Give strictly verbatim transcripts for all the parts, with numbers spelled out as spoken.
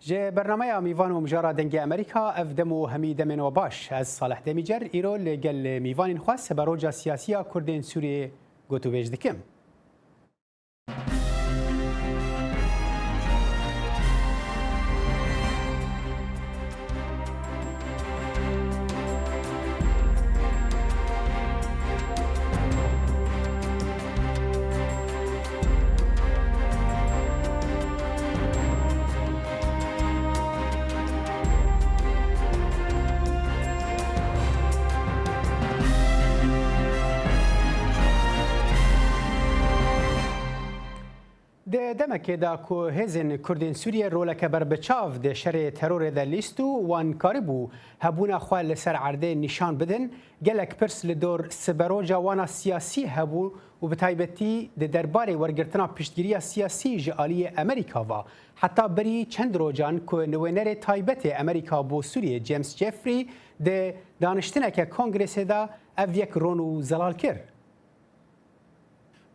Ji bernameya Mîvan û Mijara Dengê Amerîka, ev dem û hemî demên we baş. Ez Salih Demîcer, îro li gel mîvanên xwe siberoca siyasî ya Kurdên Sûriyê gotûbêj dikim. Di demekê de ku hêzên Kurdên Sûriyê roleke berbiçav di şerê terorê de lîst û wan karibû hebûna xwe li ser erdê nîşan bidin, gelek pirs li dor siberoca wana siyasî hebû û bi taybetî di derbarê wergirtina piştgiriya siyasî ji aliyê Amerîka ve. Heta berî çend rojan ku nivênerê taybetê Amerîka bo Sûriyê James Jeffrey di daniştineke kongresê de ev yek ron û zelal kir.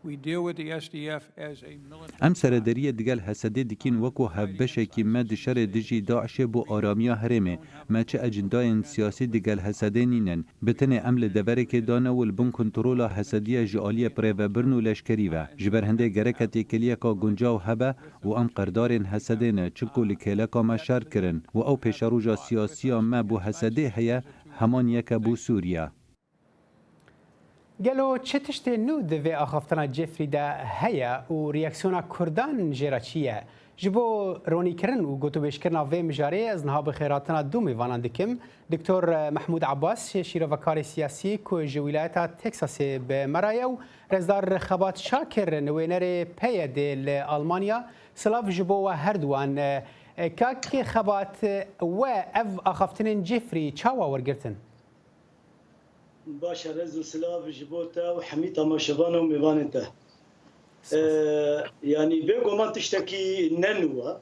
We deal with the S D F as a military Em seredariyê digel H S D'ê dikin weko hevbeşekî me di şerê dijî DAIŞ'ê bo aramiya herêmê. Me çi ecindayên siyasî digel H S D'ê nînin. Bi tenê em li deverekê de ne û li bin kontrola H S D'ê ji aliyê birêvebirin û leşkerî ve. Ji ber hindê gereke têkiliyeka guncaw hebe û em qirdarên H S D'ê ne, çimku li kêleka me şer kirin û ew pêşeroja siyasî ya me bo H S D'ê heye, heman yek e bo Sûriye. Gelo çi tiştê nû di vê axaftina Jeffrey de heye û reaksiyona Kurdan jê re çi ye? Ji bo ronîkirin û gotûbêjkirina vê mijarê ez niha bi xêrhatina du mêvanan dikim. Doktor Mehmûd Abbas, şîrovekarê siyasî ku ji wîlayeta Texasê bi me re ye û Rêzdar Xebat Şakir, nivênerê P Y D'ê li Almanya. Silav ji bo we herduwan. Kak Xebat, we ev axaftinên Jeffrey çawa wergirtin? Baş e, rêz û silav ji bo te û hemî temaşevan û mêvanên te. Spas. E, yanî bêguman tiştekî ne nû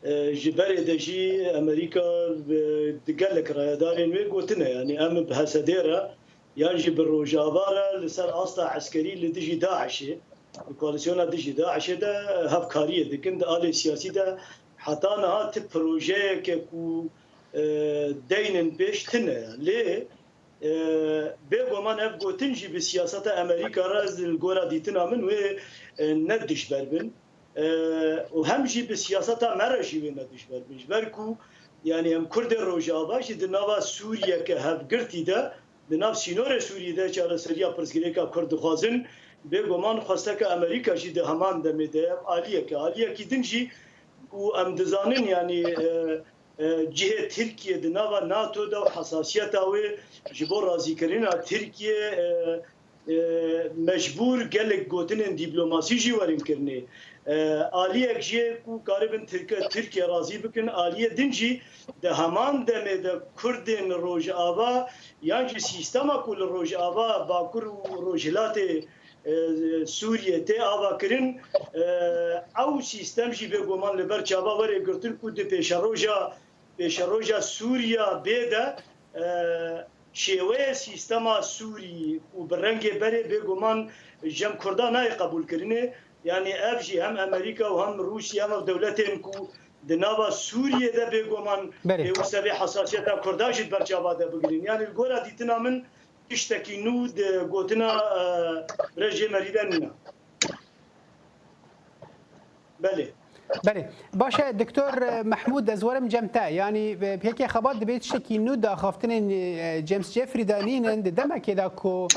e. E, ji berê de jî Amerîka, e, di gelek rayedarên wê gotine, yanî em bi H S D'ê re yan jî bi Rojava re li ser asta eskerî li dijî DAIŞ'ê, li koalîsyona dijî DAIŞ'ê de hevkariyê dikin. Di alê siyasî de heta niha ti projeyeke ku, e, deynin pêş tine ye. Lê E, bêguman ev gotin jî bi siyaseta Amerîka re, ez li gora dîtina min wê, e, ne dijber bin. E, û hem jî bi siyaseta me re jî wê ne dijber bin. Ji ber ku, yanî em Kurdê Rojava jî di nava Sûriyeke hevgirtî de, di nav sînorê Sûriyê de çareseriya pirsgirêka Kurd dixwazin, bêguman xwesteke Amerîka jî di heman demê de ye. Ev aliyek e. Aliyekî din jî ku em dizanin, yanî, e, e, cihê Tirkiye di nava NATO de û hesasiyeta wê ji bo razîkirina Tirkiye, e, e, mecbûr gelek gotinên dîplomasî jî werin kirinê. E, aliyek jê ku karibin Tirke-, Tirkiye razî bikin, aliyê din jî di heman demê de Kurdên Rojava yan jî sîstema ku li Rojava, Bakur û Rojhilatê e, Sûriyê tê avakirin, e, ew sîstem jî bêguman li ber çava were girtin ku di pêşeroja, pêşeroja Sûriya bê de, e, şêweyê sîstema Sûrî û bi rengê berê bêguman ji em Kurda nayê qebûlkirinê. Yanî ev jî hem Amerîka û hem Rûsya, ev dewletên ku di nava Sûriyê de bêguman Belê. Pêwîst e vê hesasiyeta Kurda jî di ber çava de bigirin. Yanî li gora dîtina min, tiştekî nû di gotina, e, Birêz Jêmerî de nîne. Belê. Belê. Baş e, Doktor, e, Mehmûd, ez werim cem te. Yanî, e, P K K Xebat dibê tiştekî nû di axaftinên, e, James Jeffrey de nînin, di demekê de ku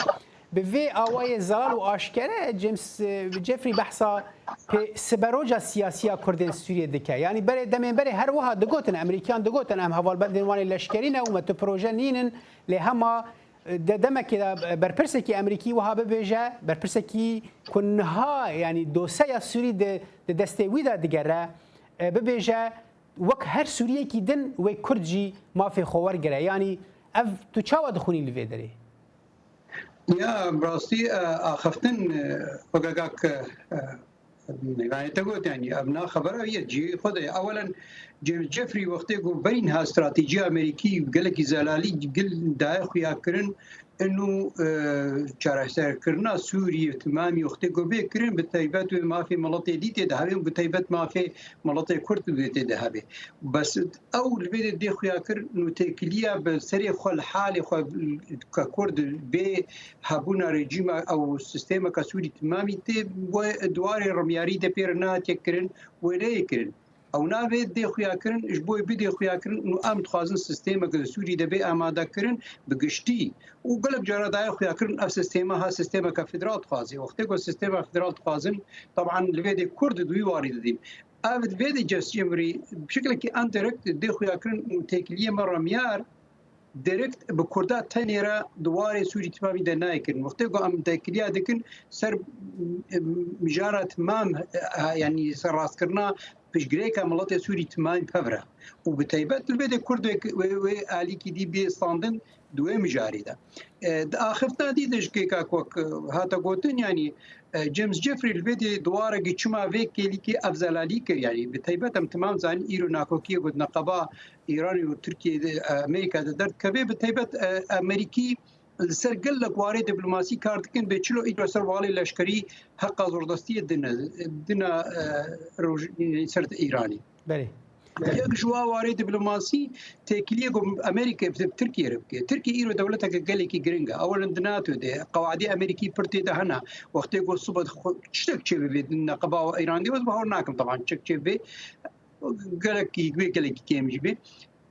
bi vê awayê zelal û aşkere James, e, Jeffrey behsa pê siberoca siyasî ya Kurdên Sûriyê dike. Yanî berê, demên berê her wiha digotin, Amerîkiyan digotin, em hevalbendên wan ê leşkerî ne û me tu proje nînin, lê hema De demekê de berpirsekî Amerîkî wiha bibêje, berpirsekî ku niha, yanî doseya Sûrî di, di destê wî de digere, e, bibêje, wek her Sûriyekî din wê Kurd jî mafê xwe wergire. Yanî ev tu çawa dixwînî li vê derê? Ya, bi rastî, e, axiftin, e, weke kak, e, Nêvanê te got, yanî ev na xebera ye, cihê xwe de ye. Ewelen James Jeffrey wextê ku berî niha stratejîya Amerîkî gelekî zelalî gil daye xuyakirin, Inu e, çareserkirina Sûriyê timamî wextê ku bê kirin, bi taybet wê mafê miletê dî tê de hebe û bi taybet mafê miletê Kurd wê tê de hebe. Bes ew li vê de dê xuya kir, nû têkiliya bi serê xwe li halê xwe ke Kurd bê hebûna rejîma ew sistêmeke Sûrî timamî tê we di warê remyarî de pê re nehatiye kirin, wê neyê kirin. Ew navê dê xuya kirin, ji bo bidê xuya kirin û em dixwazin sistêmek li Sûrî de bê amade kirin bi giştî û gelek cara daye xuya kirin ev sistême ha sistêmeke federal dixwazê. Wextê ku sistêma federal dixwazin, taban li vê dê Kurd di wî warî didîn. Ev di vê dê Cescemrî bi şekilekî endirekt dê xuya kirin û têkiliyê me remyar direkt bi Kurda tenê re di warê Sûrî timamî de nayê kirin. Wextê ku em têkiliya dikin ser, em, mijara timam, e, yanî ser rastkirina piştgirêka miletê Sûrî timamî pev re. Û bi taybet li vê de Kurd wê, wê, wê alîkî dî bê standin di wê mijarê de. E, di axiftina dî de ji kêka ku wek, e, hate gotin, yanî, e, James Jeffrey li vê de di warekî çima vê kêlîkê ev zelalî kir, yanî bi taybet em timam zanin îro nakokiyê ku di neqeba Îranê û Tirkiyê de, e, Amerîka de derdikeve, bi taybet, e, Amerîkî li ser gelek warê diplomasî kar dikin, bê çilo îro ser walê leşkerî heqa zordestiyê dine, dine, e, roj-, ser Îranê. Belê. Yek ji wa warê diplomasî têkiliyê ku Amerîka bi Tirkiye re bike. Tirkiye îro dewleteke gelekî giring e. Ewelen di NATO de, qewadê Amerîkî pir tê de hene. Wextê ku sibe xwe tiştek çêbibe di neqeba Îran de, ez bawer nakim, teban tiştek çêbibe. Gelekî, wê gelekî kêm jî be.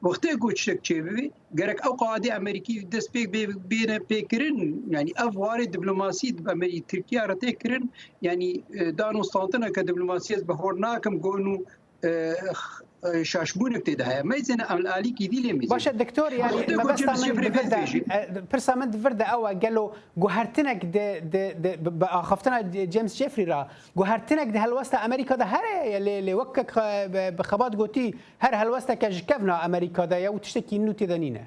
Wextê ku tiştek çêbibe, gerek ew qewadê Amerîkî dest pê bê-, bêne pê kirin, yanî ev warê diplomasî di Amerî-, Tirkiye re tê kirin, yanî, e, danûstantineke diplomasî ez bawer nakim ku inu, e, x-, e, şaşbûnek tê de heye. Meyzêne em li alîkî dî lê meyzêne. Baş e, doktor, yanî Wextê ku mebesta James min Jeffrey di vir de, bêjî. E, pirsa min di vir de ew e, gelo guhertinek di, di, di, bi, bi axaftina James Jeffrey re, guhertinek di helwesta Amerîka de here, lê, lê wek ke, bi, bi xebat gotî, her helwesteke ji kevna Amerîka de ye û tiştekî nû tê de nîne.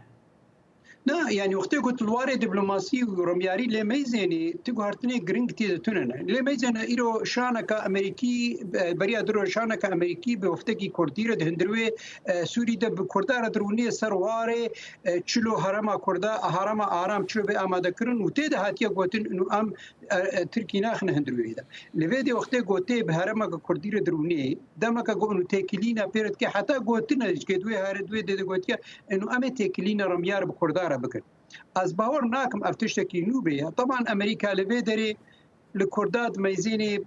Na, yanî wextê ku tu li warê diplomasî û remyarî lê meyzênî, tu guhertinê giring tê de tune ne. Lê meyzêne îro şaneke Amerîkî, e, beriya du roj şaneke Amerîkî bi wefdekî Kurdî re di hundirwê, e, Sûrî de bi Kurda re dirûnê ser warê, e, çilo herêma Kurda, herêma Aram çilo bê amade kirin û tê de hatiye gotin û em, e, e, Tirkî naxine hundirwê de. Li vê dê wextê ku tê bi herêmeke Kurdî re dirûnê, demeke ku û têkilîna pê re dike, heta gotine ji kê di wê here di wê dê de gotiye, û em ê têkilîna remyar bi Kurda re bikin. Ez bawer nakim ev tiştekî nû bê. Ya, teban Amerîka li vê derê li Kurda di meyzênê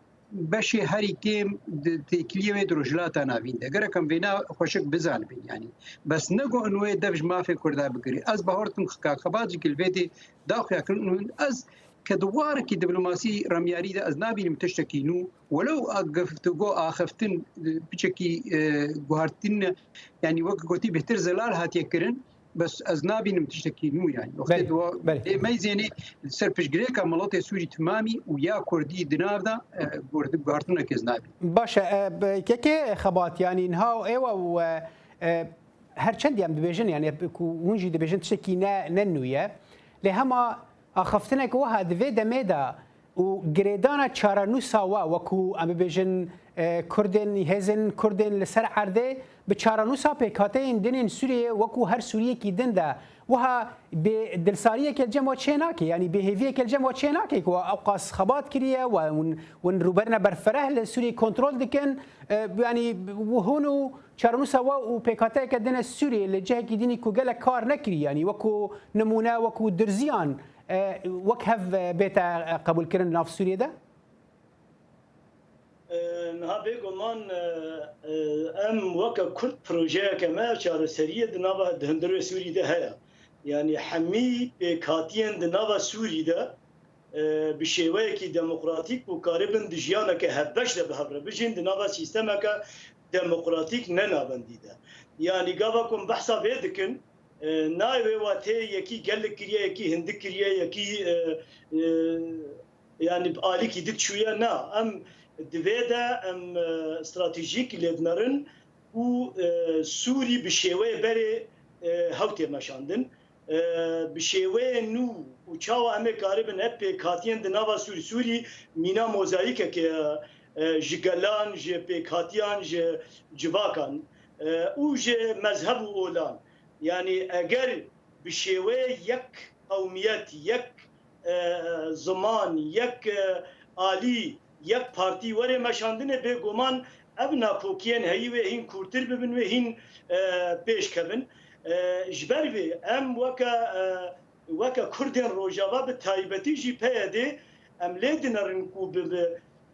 beşê herî kêm di têkiliyê wê di Rojhilata Navîn de. Gerek em vêna xweşik bizanibin, yanî. Bes ne ku û wê dev ji mafê Kurda bigirê. Ez bawer dikim ka xebat jî ki li vê dê daxuya kirin û ez ke di warekî diplomasî remyarî de ez nabînim tiştekî nû. Welew a giftugo axiftin, e, piçekî, e, guhartin, yanî wek gotî bêhtir zelal hatiye kirin, bes ez nabînim tiştekî nû, yanî. Wextê Belê, di wa-, belê. Ê meyzênê li ser piştgirêka miletê Sûrî timamî û ya Kurdî di nav de, e, guhartin-, guhartinekê ez nabînim. Baş e, e, b-, kekê xebat, yanî niha êwa û, e, e, her çendî em dibêjin, yanî ku hûn jî dibêjin tiştekî ne, ne nû ye. Lê hema axaftinek wiha di vê demê de û girêdana çarenûsa we, wekû em bibêjin, e, Kurdên, hêzên Kurdên li ser erdê, bi çarenûsa pêkhateyên din ên Sûriyeyê, wekû her Sûriyekî din de, wiha bê dilsariyeke li cem we çê nake, yanî bêhêviyeke li cem we çê nake ku we ewqas xebat kiriye, we hûn, hûn rûberine berfereh li Sûriyeyê kontrol dikin, e, yanî hûn û çarenûsa we û pêkhateyeke din e Sûriyeyê li cihekî dinî ku gelek kar nekirî, yanî wekû nimûne, wekû dirziyan, e, wek hev, e, bête, e, qebûlkirin nav Sûriyê de? E, niha bêguman, e, e, em weke Kurd projeyeke me çareseriyê di nava, di hundirê Sûrî de heye. Yanî hemî pêkhatiyên di nava Sûrî de, e, bi şêweyekî demokratîk û karibin di jiyaneke hevbeş de bi hev re bijîn, di nava sîstemeke demokratîk ne navendî de. Yanî gava ku em behsa vê dikin, e, nayê wê watê yekî gelek kiriye, yekî hindik kiriye, yekî, e, e, yanî bi alîkî dik çûye. Na, em di vê de em, e, stratejîk lê dinerin û, e, Sûrî bi şêweyê berê, e, hew tê meşandin. E, bi şêweyê nû û çawa em ê karibin ev pêkhatiyên di nava Sûrî, Sûrî mîna mozayîkekê ye, e, ji gelan, ji pêkhatiyan, ji civakan, e, û ji mezheb û olan. Yanî eger bi şêweyê yek qewmiyet, yek, e, ziman, yek, e, alî, yek partî were meşandinê, bêguman ev nakokiyên heyî wê hîn kûrtir bibin, wê hîn, e, pêş kevin. E, ji ber vê em weke, e, weke Kurdên Rojava, bi taybetî jî P Y D'ê, em lê dinerin ku bi, bi,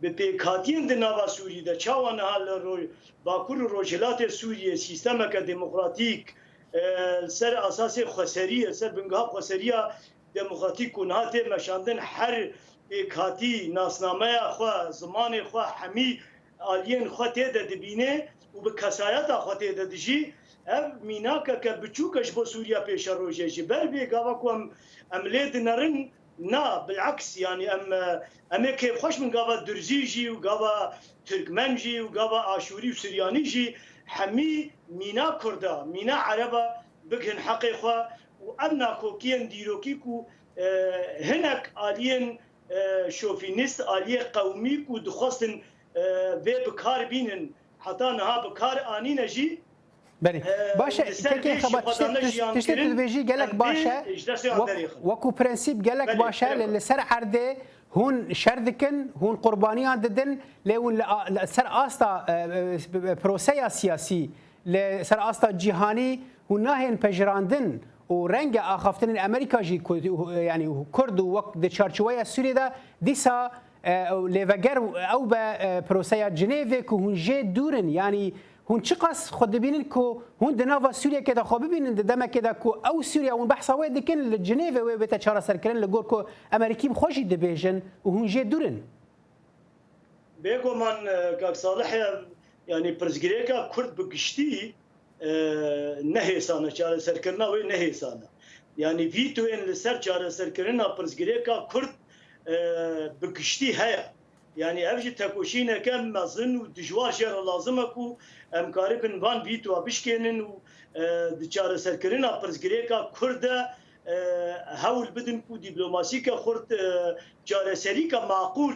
bi pêkhatiyên di nava Sûrî de, çawa niha li Ro-, Bakur û Rojhilatê Sûriyê sîstemeke demokratîk, e, li ser asasê xweseriyê, li ser bingeha xweseriya demokratîk ku niha tê meşandin, her pêkhatî nasnameya xwe, zimanê xwe, hemî aliyên xwe tê de dibîne û bi kesayeta xwe tê de dijî, ev mînakeke biçûk e ji bo Sûriya pêşerojê. Ji ber vê gava ku em, em lê dinerin, na, bileks, yanî em, em ê kêfxweş bin gava Durzî jî û gava Tirkmen jî û gava Aşûrî û Suryanî jî hemî mîna Kurda, mîna Ereba bigihin heqê xwe û ev nakokiyên dîrokî ku, e, hinek aliyên, e, şofînîst, aliyê qewmî ku dixwestin, e, vê bi kar bînin, heta niha bi kar anîne jî, Belê. e, Baş e, li ser kekê vê xebat, tiştê, xwedane tişt-, jiyan tiştê tu kirin, dibêjî gelek em baş e. Vê ji destê wan Wek-, derêxin. Wekû prensîp gelek Belê, baş e, li, gerek li ser erdê hûn şer dikin, hûn qurbaniyan didin, lê hûn li a-, li ser asta, e, e, proseya siyasî, li ser asta cîhanî hûn nahên pejirandin û renge axaftinên Amerîka jî ku, yanî Kurd û wek di çarçoweya Sûriyê de dîsa, e, lêveger ew be, e, proseya Cinêvê ku hûn jê dûr in. Yanî hûn çiqas xwe dibînin ku hûn di nava Sûriyekê de xwe bibînin, di demekê de ku ew Sûriya hûn behsa wê dikin li Cinêvê wê bête çareserkirin, li gor ku Amerîkî bi xwe jî dibêjin û hûn jê dûr in? Bêguman, e, kak Salih, e, yanî pirsgirêka Kurd bi giştî, e, ne hêsan e, çareserkirina wê ne hêsan e. Yanî vîtoyên li ser çareserkirina pirsgirêka Kurd, e, bi giştî heye. Yanî ev jî tekoşîneke mezin û dijwar jê re lazim e ku em karibin van vîtoya bişkênin û, e, di çareserkirina pirsgirêka Kurd de, e, hewl bidin ku dîplomasîke xurt, e, çareserîke maqûl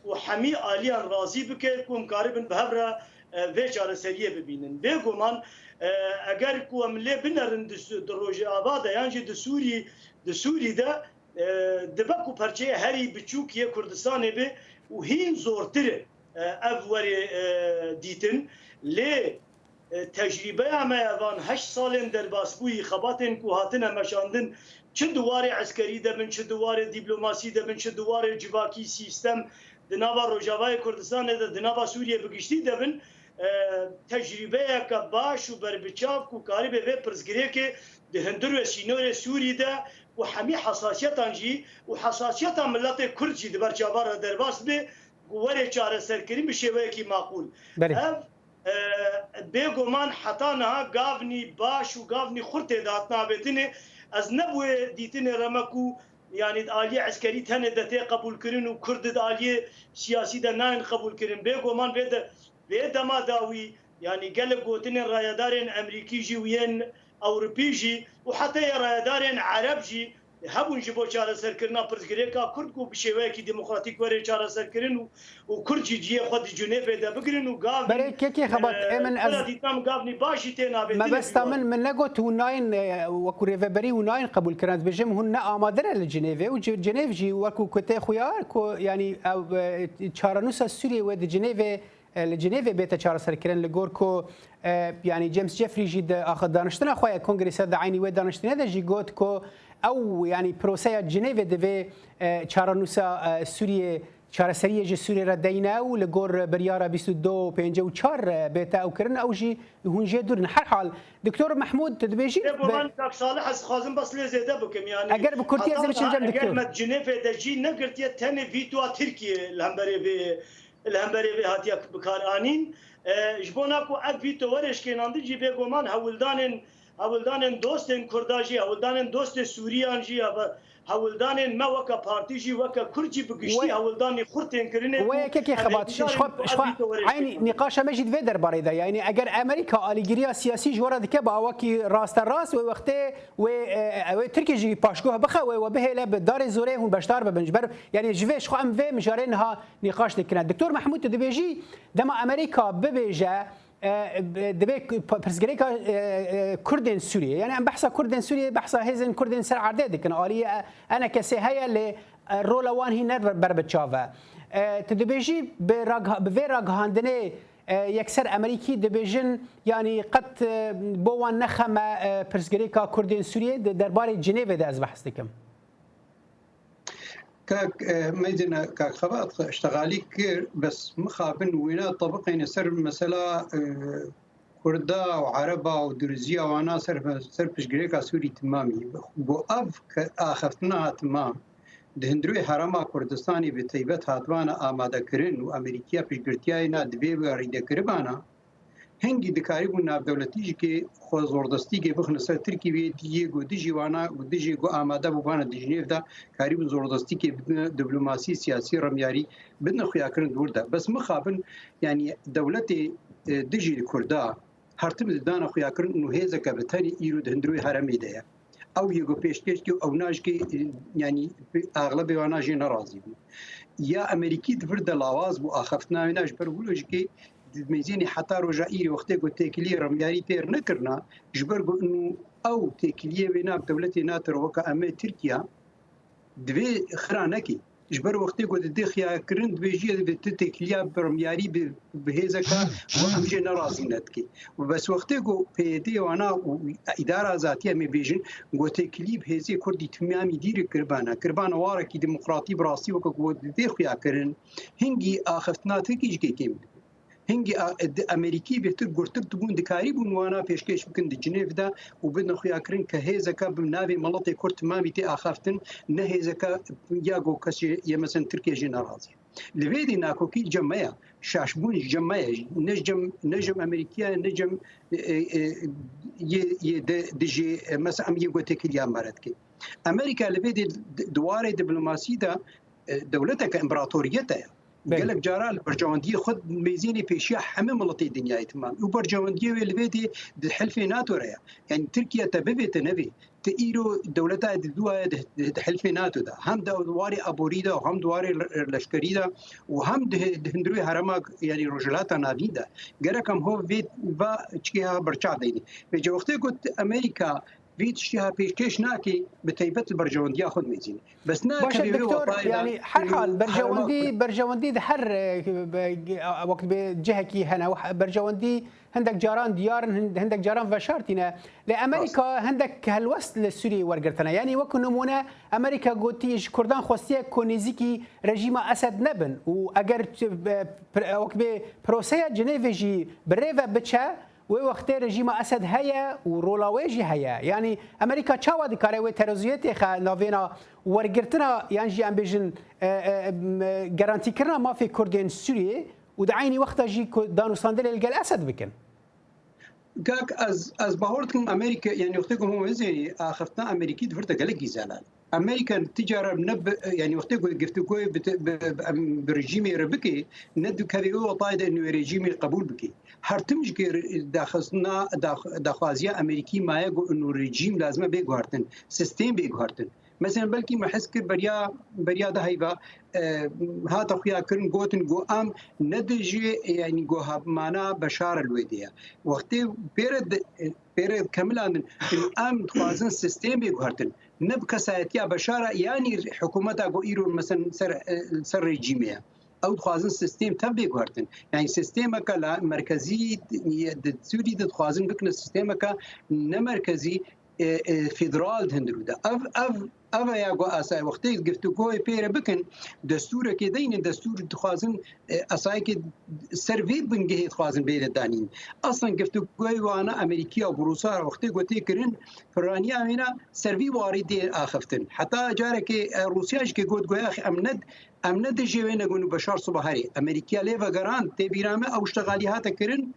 û hemî aliyan razî bike ku em karibin bi hev re, e, vê çareseriyê bibînin. Bêguman, e, eger ku em lê binerin di Su-, di Rojava de yan jî di Sûrî, di Sûrî de, e, dibe ku perçeyê herî biçûk yê Kurdistanê be û hîn zortir e, e, ev were, e, dîtin. Lê, e, tecrîbeya me ya van heşt salên derbasbûyî, xebatên ku hatine meşandin, çi di warê eskerî de bin, çi di warê dîplomasî de bin, çi di warê civakî, sîstem, di nava Rojavayê Kurdistanê de, di nava Sûriyê bi giştî de bin, e, tecrîbeyeke baş û berbiçav ku karibê vê pirsgirêkê di hundir û sînorê Sûrî de û hemî hesasiyetan jî û hesasiyeta miletê Kurd jî di ber çavan re derbas be, ku were çareserkirin bi şêweyekî maqûl. Belê. Ev, e, bêguman heta niha gavnî baş û gavnî xurt tê de hatin avêtinê. Ez ne bi wê dîtinê re me ku, yanî di aliyê eskerî tenê de tê qebûlkirin û Kurd di aliyê siyasî de nayên qebûlkirin. Bêguman vê de, vê dema dawî, yanî gelek gotinên rayedarên Emerîkî jî û yên Ewropî jî û heta yê rayedarên Ereb jî hebûn ji bo çareserkirina pirsgirêka Kurd ku bi şêweyekî demokratîk were çareserkirin û, û Kurd jî cihê xwe di Cinêvê de bigirin û gavnî, Berê kekê xebat, e, ê min ez wela dîtam gavnî baş jî tê navêtinê. Mebesta min, min negot hûn nayên, e, wekû rêveberî hûn nayên qebûlkirin. Ez dibêjim hûn ne amade ne li Cinêvê û Ci-, Cinêv jî wekû ku tê xuya ku, yanî ew, e, çarenûsa Sûriyê wê di Cinêvê e, li Cinêvê bête çareserkirin, li gor ku, e, yanî James Jeffrey jî di ax-, daniştina xwe ya Kongresa di eynî wê daniştinê de jî got ku ew, yanî proseya Cinêvê divê, e, çarenûsa, e, Sûriyê, çareseriyê ji Sûriyê re deyne û li gor biryara bîst û du pêncî û çar, e, bête ew kirin, ew jî hûn jê dûr in. Her hal, Doktor Mehmûd, tu dibêjî Lê be- Boran Kak Salih, ez dixwazim bes lê zêde bikim, yanî Eger bi kurtî ez ê heta biçim niha cem eger Doktor. me Cinêvê de jî negirtiye tenê vîtoa Tirkiyê li hemberê vê li hemberê vê hatiye bikaranîn. E, ji bona ku ev vîto were şkênandin jî bêguman hewildanên, hewildanên dostên Kurda jî, hewildanên dostê Sûriyan jî, hev-, hewildanên me weke partî jî, weke Kurd jî bi giştî We-, hewildanî xurt tên kirinê we ku yekekê em xebat, hêvîdar ji in xwe, ku ji ev xwe vîto were eynî şkênandin. Nîqaşa me jî di vê derbarê de, yanî eger Amerîka alîgiriya siyasî ji we re dike bi awakî rasterast, wê wextê wê, e, e, wê Tirkiye jî paşguh bixe, wê we bihêle bi darê zorê hûn beşdar bibin. Ji ber, yanî ji vê, ji xwe em vê mijarê niha nîqaş dikine. Doktor Mehmûd, tu dibêjî, dema Amerîka bibêje, E, divê ku-, p-, pirsgirêka, e, e, Kurdên Sûriyê, yani em behsa Kurdên Sûriyê, behsa hêzên Kurdên ser erdê dikin. Aliyê, e, enekesê heye lê, e, rola wan hîn ne ber, ber bi çav e. E, tu dibêjî bi ragha-, bi vê ragihandinê, e, yekser Amerîkî dibêjin, yani qet, e, bo wan ne xem e, e, pirsgirêka Kurdên Sûriyê di derbarê Cinêvê de ez behs dikim. Kak, e, meyzêne kak Xebat xwe iştexalî kir, bes mixabin wêna tebiqêne ser mesela, e, Kurda û Ereba û Durziya wana ser, ser piştgirêka Sûrî timamî. Go ev ke axeftina ha timam di hundirê Herêma Kurdistanê bi teybet hatibana amadekirin û Amerîkiya piştgirtiyayê na divê we rîde kiribana, hingî dikarîbûn navdewletî jî kê xwe zordestîkê bixine ser Tirkî wê diyê ku dijî wana û dijî ku amade bûbana di Jinêv de karîbûn zordestîkê bidine diplomasî, siyasî, remyarî bidine xuyakirin di wir de. Bes mixabin, yanî dewletê, e, dijî Kurda her tim didana xuyakirin û hêzeke bi tenê îro di hundirê herêmê de ye. Ew yê ku pêşkêş kê û ew najikê, e, yanî axlebê wana jê nerazî bû. Ya Amerîkî di vir de lawaz bû axeftina wêna ji ber wilo jî kê di meyzênê heta roja îrê wextê ku têkiliyê remyarî têr nekirina, ji ber ku û ew têkiliyê wêna bi dewletê natir weke em ê Tirkiye divê xira nekê. Ji ber wextê ku didê xiyakirin dibêjiye divê tu têkiliya bi remyarî bi, bi hêzeke ku em jê nerazî nedikê. Û bes wextê ku P Y D wana û îdara azatî em ê bêjin ku têkilî bi hêzê Kurdî timamî dîrê kiribana, kiribana warekî demokratî bi rastî weke ku didê xuyakirin, hingî axiftina Tirkî ji kê kêm dibe. Hingî a-, di Amerîkî bêtir gurtir dibûn, dikarîbûn wana pêşkêş bikin di Cinêv de û bidin xuyakirin ke hêzeke bi navê miletê Kurd timamî tê axaftin, ne hêzeke ya ku kesê yê, mesela Tirkiye jê nerazî. Li vê dî nakokî li cem me ye, şaşbûn ji cem me ye jî. Ne ji cem, ne cem Amerîkiya ye, ne cem, e, e, yê, yê de dijî, e, mesela em yê ku têkiliya me re dike. Amerîka li vê dî di-, di warê diplomasî de, e, dewleteke împaratoriyete ye. Belê. Gelek cara li berjewendiyê xwe mêzênê pêşiya hemî miletê dinyayê timam. Û berjewendiyê wê li vê dê di hilfê nato re ye. Yani Tirkiye te bivê te nevê. Te îro dewleta di dû ye di, di, di hilfê nato de. Hem di warê aborî de, hem di warê le-, leşkerî de û hem di, di hundirê herêma, yani Rojhilata Navîn de. Gerek em ho vê va çikê ha berçav deyne. Vê cewextê got Amerîka vî tiştî ha pêşkêş nake, bi teybet li berjewendiya xwe dimêzîne. Bes na Baş e, tevî wê doktor, wextayê de yani her hal, berjewendî, berjewendî di her, e, be-, ge-, a-, wek bi cihekî hene, û he-, berjewendî hindek caran diyar in, hin-, hindek caran veşartîne. Lê Amerîka hindek helwest li Sûriyeyê wergirtine. Yani wekî nimûne Amerîka gotî ji Kurdan xwestiye ku nêzîkî rejîma Esed nebin û eger ç-, be-, pr-, wek bê proseya Cinêvê jî bi rê ve biçe, Wê wextê rejîma Esed heye û rola wê jî heye. Yanî Amerîka çawa dikare wê teroziyê têxe navêna wergirtina yan jî em bêjin, e, e, m-, garantîkirina mafê Kurdên Sûriyê û di eynî wexta jî ku danûstandinê li gel Esed bikin? Kak, ez, ez bawer dikim Amerîka, yani wextê ku hûn wê zênî, axiftina Amerîkî di vir de gelekî zelal. Amerîka ti cara ne bi, yani wextê ku giftûgoyê bi, bi, bi, em, bi rejîmê re bike, ne dikeve wê wextayê de wê rejîmê qebûl bike. Her tim ji kê daxistina, dax-, daxwaziya Amerîkî maye ku ino rejîm lazim e bê guhertin, sistêm bê guhertin. Mesela belkî me hez kir beriya, beriya de heyva, e, hate xuya kirin, gotin ku em ne dijî, yani ku hevmana Beşar li wê de ye. Wextê pê re de, pê re kemilandin, em dixwazin sistêm bê guhertin. Ne bi kesayetiya Beşar e, yanî hikûmeta ku îro, mesela, ser, ser rejîmê ye. Ew dixwazin sistêm tev bê guhertin. Yani sistêmeke la merkezî di Sûrî de dixwazin bikine sistêmeke ne merkezî, e, e, federal di hundirû de. Ev, ev, ev e ya ku asayê wextê giftûgoyê pê re bikin, destûrekê deynin, destûr dixwazin, e, asayekê ser vê bingehê dixwazin bêre danîn. Aslen giftûgoyê wana Amerîkiya û Rûsa wextê ku tê kirin, piraniya wêna ser vî warî dê axiftin. Heta carekê, e, Rûsya jî kê got, goya em ne, em ne dijê wê ne gon û Beşar sibe herê. Amerîkiya lê vegerand, tê bîra me ew ştexalî hate kirin,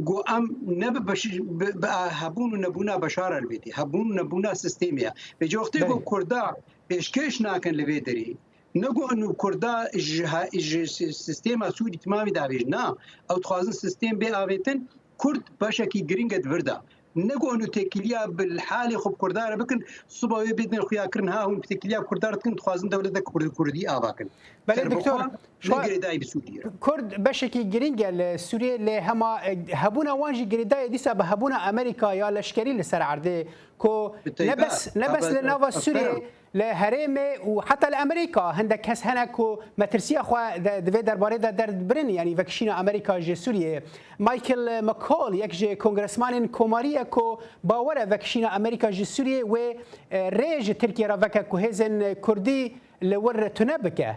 ku em ne bi beş-, bi, bi hebûn û nebûna Beşar Elbêdê, hebûn û nebûna sistêmê ye. Vêca wextê ku Belê. Kurda pêşkêş nakin li vê derê, ne ku inu Kurda ji ha-, ji si-, sistêma Sûrî timamî davêjin, na, ew dixwazin sistêm bê avêtin, Kurd beşekî giring e di vir de. Ne ku hûn têkiliya bi halê xwe bi Kurdan re bikin, siba wê bêdin xuyakirin, ha hûn têkiliya bi Kurdan re dikin, dixwazin dewleta Kur-, Kurdî ava kin. Belê, Serbixwe, doktor, ne şwa-, girêdayî bi Sûriyê. Kurd beşekî girîng e li Sûriyê, lê hema, e, hebûna wan jî girêdayî dîsa bi hebûna Amerîka ya leşkerî li ser erdê, ku Bi ne taybet, bes, ne bes li taybet, nava Sûriyê, taybet. Li herêmê û heta li Amerîka hindek kes hene ku metirsiya xwe de, di vê derbarê de derdibirin, yanî vekişîna Amerîka ji Sûriyeyê. Michael McCaul, yek ji kongresmanên komarî ye ku bawer e vekişîna Amerîka ji Sûriyeyê wê, e, rê ji Tirkiye re veke ku hêzên Kurdî li wir tune bike.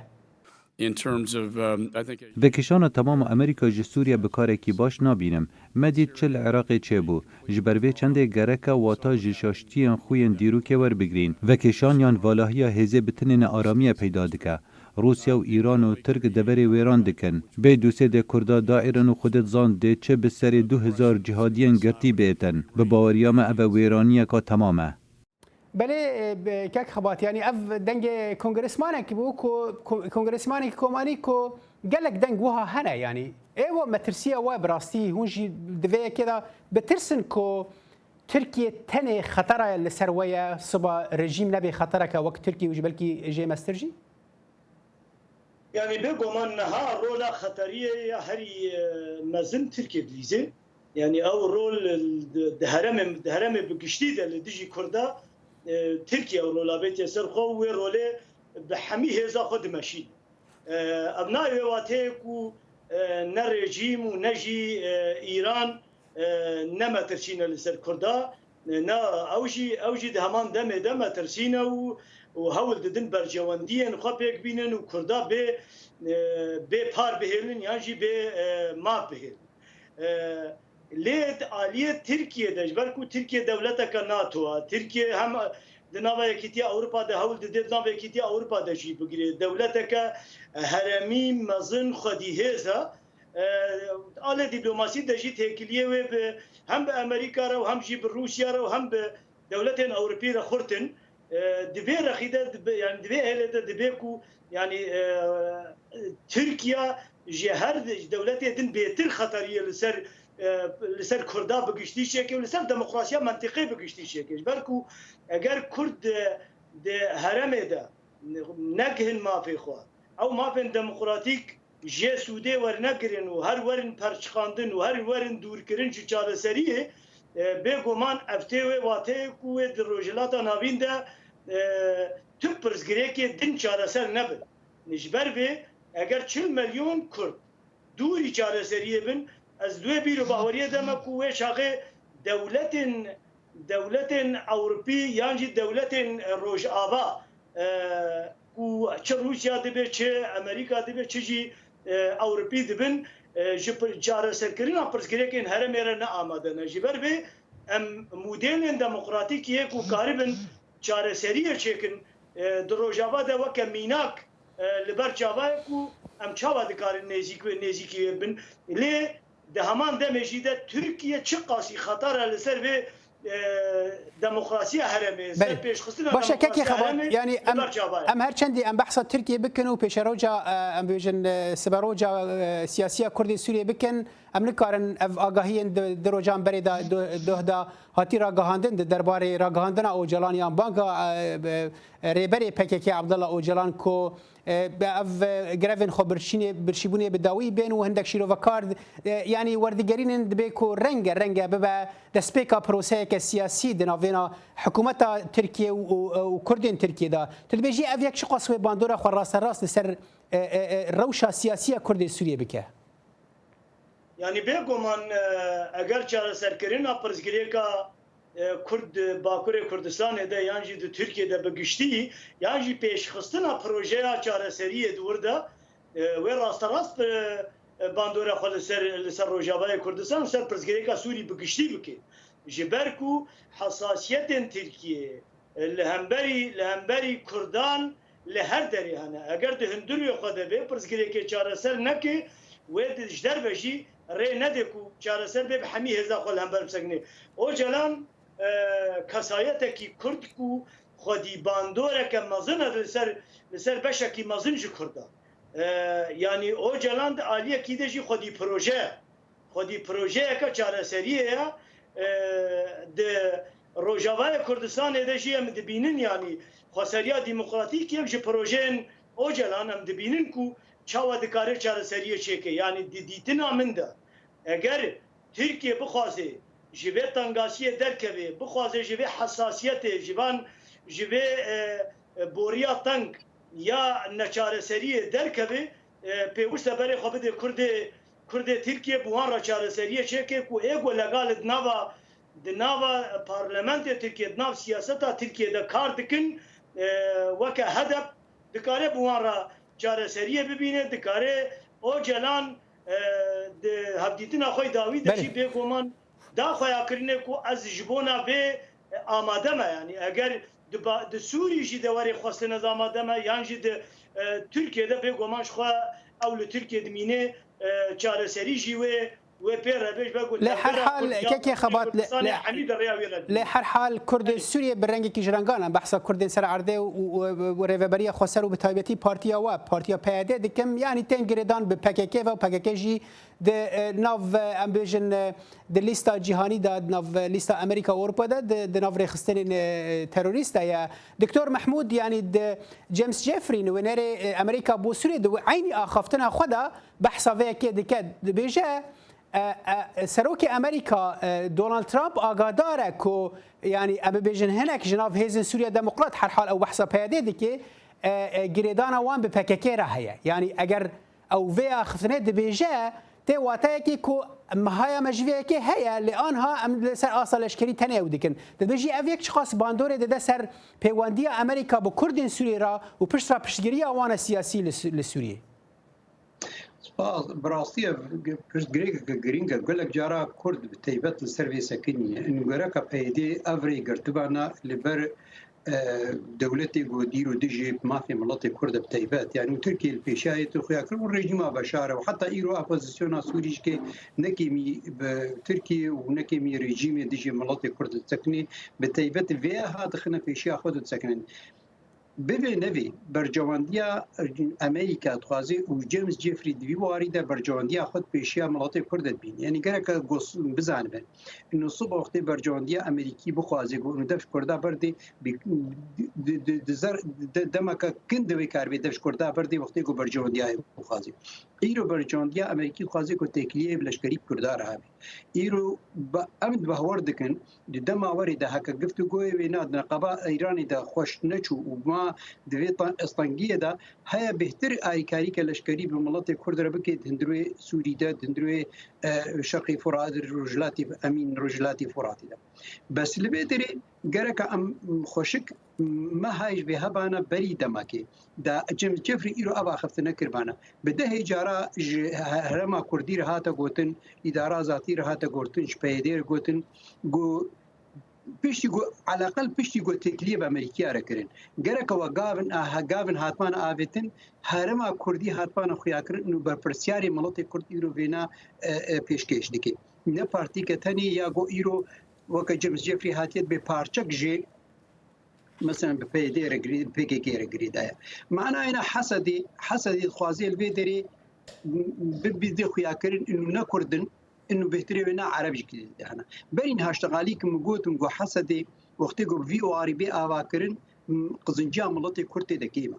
In terms of, um, I think Vekişana temama Amerîka ji Sûriye bi karekî baş nabînim. Me dît çi li Iraqê çêbû. Ji ber vê çendê gereke wata ji şaştiyên xwe yên dîrokê werbigirîn. Vekişan yan valahiya hêzê bi tinê ne aramiye peyda dike. Rûsya û Îran û Tirk deverê wêran dikin. Bê dûsê dê Kurda daîrin û xwe dê dizan dê çi bi serê du hezar cihadiyên girtî bêtin. Bi baweriya me ev e wêraniyeka temam e. Belê, e, be-, kek Xebat, yanî ev dengê kongresmanek bû ku, ko-, kongresmanekî komarî ku gelek deng wiha hene, yanî ê we metirsiya we bi rastî hûn jî di vê yekê de bitirsin ku Tirkiye tenê xetera li ser we ye, siba rejîm nebê xetereke wek Tirkiye û ji belkî jê mestir jî? Yanî bêguman niha rola xeteriyê ya herî, e, mezin Tirkiye dilîze. Yanî ew rol di, di heremê, di heremê bi giştî de li dijî Kurda, e, Tirkiye ew rola bêtiye ser xwe û wê rolê bi hemî hêza xwe dimeşîne. E, ev nayê wê wateyê ku, e, ne rejîm û ne jî, e, Îran, e, ne metirsîne li ser Kurda. E, na, ew jî, ew jî di heman demê de metirsîne û, û hewl didin berjewendiyên xwe pêk bînin û Kurda bê, e, bê par bihêlin yan jî bê, e, maf bihêlin. E, lê di aliyê Tirkiye de, ji ber ku Tirkiye dewleteke NATO e, Tirkiye hem di nava Yekîtiya Ewropa de hewl dide, di nava Yekîtiya Ewropa de jî bigire. Dewleteke heremî mezin xwedî hêz e. E, alê dîplomasî de jî têkiliyê wê bi, hem bi Amerîka re û hem jî bi Rûsya re û hem bi dewletên Ewropî re xurt in. E, di vê rexî de dibe, yani di vê hêlê de dibe ku, yani, e, Tirkiye ji her dewletê din bêtir xeteriyê li ser, e, li ser Kurda bi giştî çêke û li ser demokrasiya mentiqê bi giştî çêke. Ji ber ku eger Kurd di, di heremê de negihin mafê xwe, ew mafên demokratîk jê sûdê wernegirin û her werin perçiqandin û her werin dûrkirin ji çareseriyê, e, bêguman ev tê wê wateyê ku wê di Rojhilata Navîn de, e, tu pirsgirêkê din çareser nebin. Ji ber vê, eger çil milyon Kurd dûrî çareseriyê bin, ez di wê bîr û baweriyê de me ku wê çaxê dewletên, dewletên Ewropî yan jî dewletên Rojava, e, ku çi Rûsya dibe, çi Amerîka dibe, çi jî, e, Ewropî dibin, e, ji pi-, çareserkirina pirsgirêkên herêmê re ne amade ne. Ji ber vê em modêlên demokratîk yê ku karibin çareseriyê çêkin, e, di Rojava de weke mînak, e, li ber çava ye ku em çawa dikarin nêzîk, nêzîkî wê bin. Lê di heman demê jî de Tirkiye çiqasî xeter e li ser vê, e, demokrasiya herêmê, ser Belê. pêşxistina Baş e, kekê demokrasiya Xebat, herêmê yanî li em, ber çava ye. em her çendî em behsa Tirkiye bikin û pêşeroja, e, em bêjin, e, siberoja, e, siyasiya Kurdê Sûriyê bikin, em nikarin ev agahiyên di, di rojan berê de, du-, duh de hatî ragihandin di derbarê ragihandina Ocalan yan banga, e, e, rêberê P K K Abdullah Ocalan ku, e, bi ev, e, grevên xwe birçînê, birçîbûnê bi dawî bên û hindek şîrovekar, e, yanî werdigerînin dibê ku renge renge bibe destpêka proseyeke siyasî di navêna hikûmeta Tirkiye û, û, û Kurdên Tirkiye de. Tu dibêjî ev yek çiqas wê bandora xwe rasterast li ser, e, e, e, rewşa siyasî ya Kurdên Sûriyê bike? Yanî bêguman, e, eger çareserkirina pirsgirêka, e, Kurd di Bakurê Kurdistanê de yan jî di Tirkiye de bi giştî, yan jî pêşxistina projeya çareseriyê di wir de, e, wê rasterast bi, e, bandora xwe li ser, li ser Rojavayê Kurdistan, li ser pirsgirêka Sûrî bi giştî bike. Ji ber ku hesasiyetên Tirkiye, e, li hemberî, li hemberî Kurdan li her derê hene. Eger di hundirê xwe de vê pirsgirêkê çareser neke, wê di, ji derve jî rê nede ku çareser bê bi hemî hêza xwe li hember bisekine. Ocalan, e, kesayetekî Kurd ku xwedî bandoreke mezin e li ser, li ser beşekî mezin ji Kurdan. E, yanî Ocalan di aliyekî de jî xwedî proje, xwedî projeyeke çareseriyê ye. E, Di Rojavayê Kurdistanê de jî em dibînin, yanî xweseriya demokratîk yek ji projeyên Ocalan em dibînin ku çawa dikare çareseriyê çêke. Yanî di dîtina min de eger Tirkiye bixwaze ji vê tengasiyê derkeve, bixwaze ji vê hesasiyetê, ji van, ji vê, e, e, boriya teng ya neçareseriyê derkeve, e, pêwist e berê xwe bide Kurdê, Kurdê Tirkiye, bi wan re çareseriyê çêke ku ê ku legal di nava, di nava parlamentê Tirkiye, di nav siyaseta Tirkiye de kar dikin, e, weke HDP dikare bi wan re çareseriyê bibîne, dikare Ocalan, e, di hevdîtina xwe dawî de Belê. jî bêguman da xweyakirinê ku ez ji bona vê, e, amade me. Yanî eger di ba-, di Sûrî jî de were xwestin ez amade me, yan jî di, e, Tirkiye de bêguman ji xwe ew li Tirkiye dimîne, e, çareserî jî wê, wê pê re bê ji ber ku Lê her tevgera hal, Kurd ya kekê Xebat, lê, Kurdistanê lê, hemî di rêya wî re lê dimîne. her hal Kurdên Belê. Sûriyê bi rengekî ji rengan e. Behsa Kurdên ser erdê û, û, û rêveberiya xweser û bi taybetî partiya we, partiya P Y D dikim. Yanî tên girêdan bi P K K ve û P K K jî di, e, nav, e, em bêjin, e, di lîsta cîhanî de, di nav, e, lîsta Amerîka û Ewropa de, di, di nav rêxistinên, e, terorîst de ye. Doktor Mehmûd, yanî di James Jeffrey, nûnerê, e, Amerîka bo Sûriyê, di eynî axaftina xwe de behsa vê yekê dike, dibêje, e, e, Serokê Amerîka, e, Donald Trump agadar e ku, yanî em bibêjin hinek ji nav hêzên Sûriya Demokrat, herhal ew behsa P Y D dike, e, e, girêdana wan bi P K K re heye. Yanî eger ew vê axiftinê dibêje, tê wateyekê ku mihaya me ji vê yekê heye, lê anha em li ser asta leşkerî tenê ew dikin. Dibêjî ev yek çiqas bandorê dide ser pêwendiya Amerîka bi Kurdên Sûriyê re û pişt re piştgiriya wan e siyasî li Sü-, li Sûriyê. Spas, bi rastî ev pirsgirêkeke girîng e. Gelek cara Kurd bi taybet li ser vê sekinî ne. Û gereka P Y D ev rê girtibana li ber e, dewletê ku dîr û dijî mafê miletê Kurd e bi taybet. Yanî û Tirkiye li pêşiya yê tu xuya kir û rejîma Beşar e û heta îro opozisyona Sûrî jî ke nekêmî bi Tirkiye û nekêmî rejîmê dijî miletê Kurd disekine, bi taybet vê ha dixine pêşiya xwe disekinin. Bivê nevê, bercewendiya Amerîka dixwaze û James Jeffrey di vî warî de bercewendiya xwe di pêşiya miletê Kurd de dibîne. Yanî gereke gos-, bizanibe. Ino sibe wextê bercewendiya Amerîkî bixwaze ku ino dev ji Kurda berdê, bi-, di, di, di zer-, de-, demeke kin de wê karibê dev ji Kurda berdê wextê ku bercewendiya wê bixwaze. Îro bercewendiya Amerîkî dixwaze ku têkiliyê bi leşkerî bi Kurda re hebe. Îro be-, em di behwer dikin, di dema werê de heke giftugoyê wê na di neqeba Îranê de xweş neçû û ma di vê ta-, stengiyê de heye bêhtir alîkarîke leşkerî bi miletê Kurd re bike di hundirê Sûrî de, di hundirê, e, Şerqê Furat, Rojhilatê, emîn Rojhilatê Furatê de. Bes li vê derê gereka em xweşik meha ji vê hebana berî demekê de James Jeffrey îro ev axiftina kiribana. Bi dehê cara ji he-, herêma Kurdî re hate gotin, îdara zatî re hate gotin, ji P Y D re gotin, ku piştî ku, eleqel piştî ku têkiliyê bi Amerîkiya re kirin. Gereka we gavin, a, he, gavin hatmana avêtin, herêma Kurdî hatmana xuya kirin û berpirsyarê miletê Kurd îro vêna, e, e, pêşkêş dike. Ne partîke tenê ya ku îro weke James Jeffrey hatiye bê parçek jê, mesela bi P Y D re girê, P K K re girêdaye. Manayê ne hesedê, hesedê dixwaze li vê derê bi, bi dê xuya kirin, û ne Kurd in, û bêhtirê wê ne Ereb jî kirî dihana. Berî niha ştexalî ki min gotim ku hesedê wextê ku bi vî warî bê ava kirin, m-, qizinciya miletê Kurd tê de kêm e.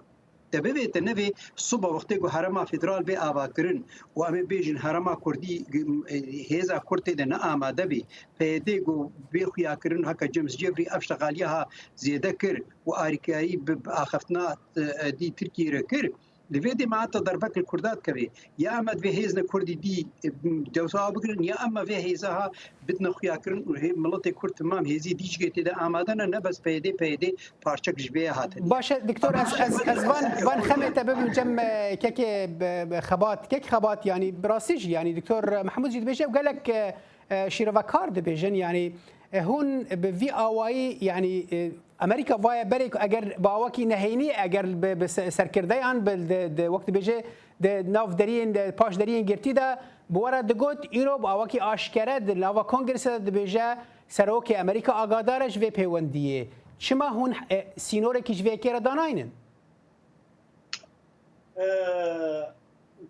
Te bivê te nevê, sibe wextê ku herêma federal bê ava kirin û em ê bêjin herêma Kurdî, e, hêza Kurd tê de ne amade bê, P Y D ku bê xuya kirin heke James Jeffrey ev ştexaliya ha zêde kir û arîkarî bi, bi axiftina, e, e, dî Tirkiyê re kir, li vê dê me heta derbek li Kurda dikeve. Ya em divê hêzine Kurdî dî, e, dewsa bigirin, ya em me vê hêza ha bidine xuya kirin û hê miletê Kurd timam hêzî dî jî tê de amade ne, ne bes P Y D, P Y D parçek ji vê hatine. Baş e, Doktor, ez, ez, ez van, van xemê te bibim cem, e, kekê, be, be, Xebat, kek Xebat, yanî bi rastî jî, yanî Doktor Mehmûd jî dibêje, ew gelek, e, e, şîrovekar dibêjin, yanî, e, hûn bi vî awayî, yanî, e, Amerîka vaye berê ku eger bi awakî nehênî, eger bi, bi se-, serkirdeyan, bi, di, di, wek dibêje, di nav deriyên, di paş deriyên girtî de bi we re digot, îro bi awakî aşkere di nava kongrese de dibêje, Serokê Amerîka agadar e ji vê pêwendiyê. Çima hûn, e, sînorekî ji vê yekê re danaynin? E,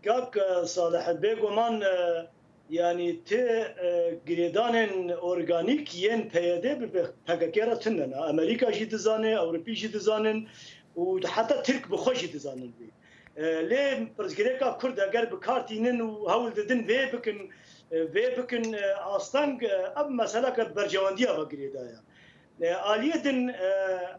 kak, e, Salih, bêguman, e, Yanî ti e, girêdanên organîk yên P Y D bi P K K re tune ne. Amerîka jî dizane, Ewropî jî dizanin û heta Tirk bi xwe jî dizanin vê. E, lê pirsgirêka Kurd eger bi kar tînin û hewl didin vê bikin, e, vê bikin e, asteng, e, ev meseleke berjewendiya ve girêdaya. E, aliyê din, e,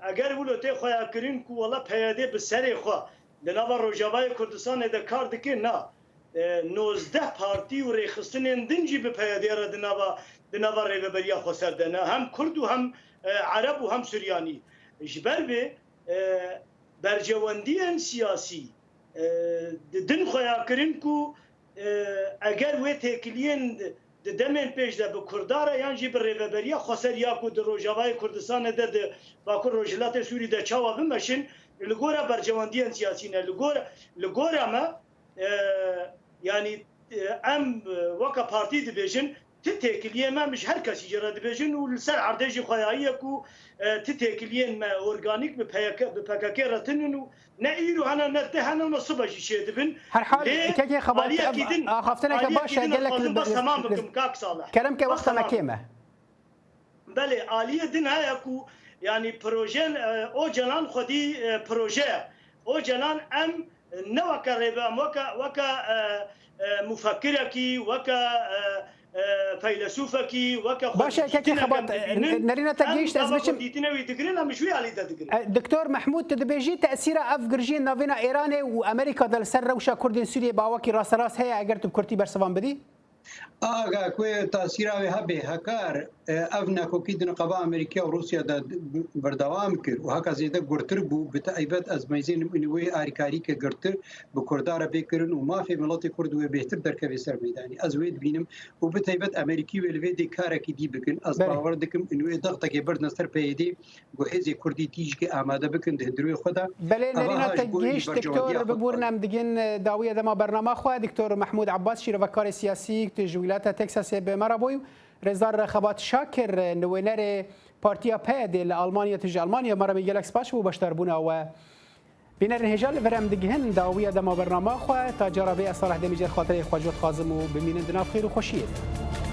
eger wilo tê xweyakirin ku wela P Y D bi serê xwe di nava Rojavayê Kurdistanê de kar dike, na. E, nozdeh partî û rêxistinên din jî bi P Y D re di nava, di nava Rêveberiya Xweser de ne. Hem Kurd û hem e, Ereb û hem Suryanî. Ji ber vê e, berjewendiyên siyasî e, di din xweyakirin ku e, eger wê têkiliyên di demên pêş de bi Kurda re yan jî bi Rêveberiya Xweser ya ku di Rojavayê Kurdistanê de di Bakur Rojhilatê Sûrî de çawa bimeşin, li gora berjewendiyên siyasî ne. Li gor, li gora me e, yanî e, em e, weke partî dibêjin, ti têkiliyên me, em ji her kesî jê re dibêjin û li ser erdê jî xweyayî ye ku e, ti têkiliyên me organîk bi P Y K, bi P K K re tinin û ne îro hene, ne di hene, ne sibe jî çêdibin. Her hal, Lê kekê Xebat, aliyekî ev din, axaftineke aliyekî baş e, din ez gelek dixwazim li, bes li, tamam li, bikim, kak Salih. Kerem ke, Bes wexta me tamam. kêm e. Belê, aliyê din heye ku, yanî, projeyên e, Ocalan xwedî e, proje ye. Ocalan em ne weke rêve, em weke, weke e, e, mufekirekî, weke e, e, feylesûfekî, weke Baş e, kekê xwedîtîtineke Xebat, em dibînin, nerîna te em gihîşt, ez gava biçim. Xwedîtîne wî digirin, em ji wî alî de digirin. E, Doktor Mehmûd, tu dibêjî tesîra ev girjiyên navêna Êranê û Amerîka de li ser rewşa Kurdên Sûriyê bi awakî rasterast heye, eger tu bi kurtî bersivan bidî? Aga, ku tasîra wê hebe, hekar, e, ev nakokî di niqaba Amerîka û Rûsya de berdewam kir û heka zêde gurtir bû, bi taybet ez meyzênim û wê arîkarîke girtir bi Kurda re bê kirin û mafê miletê Kurd wê bêhtir derkeve ser meydanê. Ez wê dibînim û bi taybet Amerîkî wê li vê dê karekî dî bikin. Ez Belê. bawer dikim û wê dextekê berdin ser P Y D, ku hêzê Kurdî tîjikê amade bikin di hundirê xwe de. Belê, Eva nerîna ha te ji bo gihîşt, berjewendiya Doktor, xwe biborîne, em digin, e, dawiya dema bernama xwe. Doktor Mehmûd Abbas, şîrovekarê siyasî, tu ji wîlayeta Texasê bi me re bûyî. Rêzdar Xebat Şakir, e, nivênerê Partiya P Y D li Almanya, tu ji Almanya me re bî, gelek spas ji bo beşdarbûna we. Bînerên hêja, li vir em digihin dawiya dema bernama xwe. Ta cara bê, ez Salih Demîcer xatirê xwe ji we dixwazim û bimînin di nav xêr û xweşiyê de.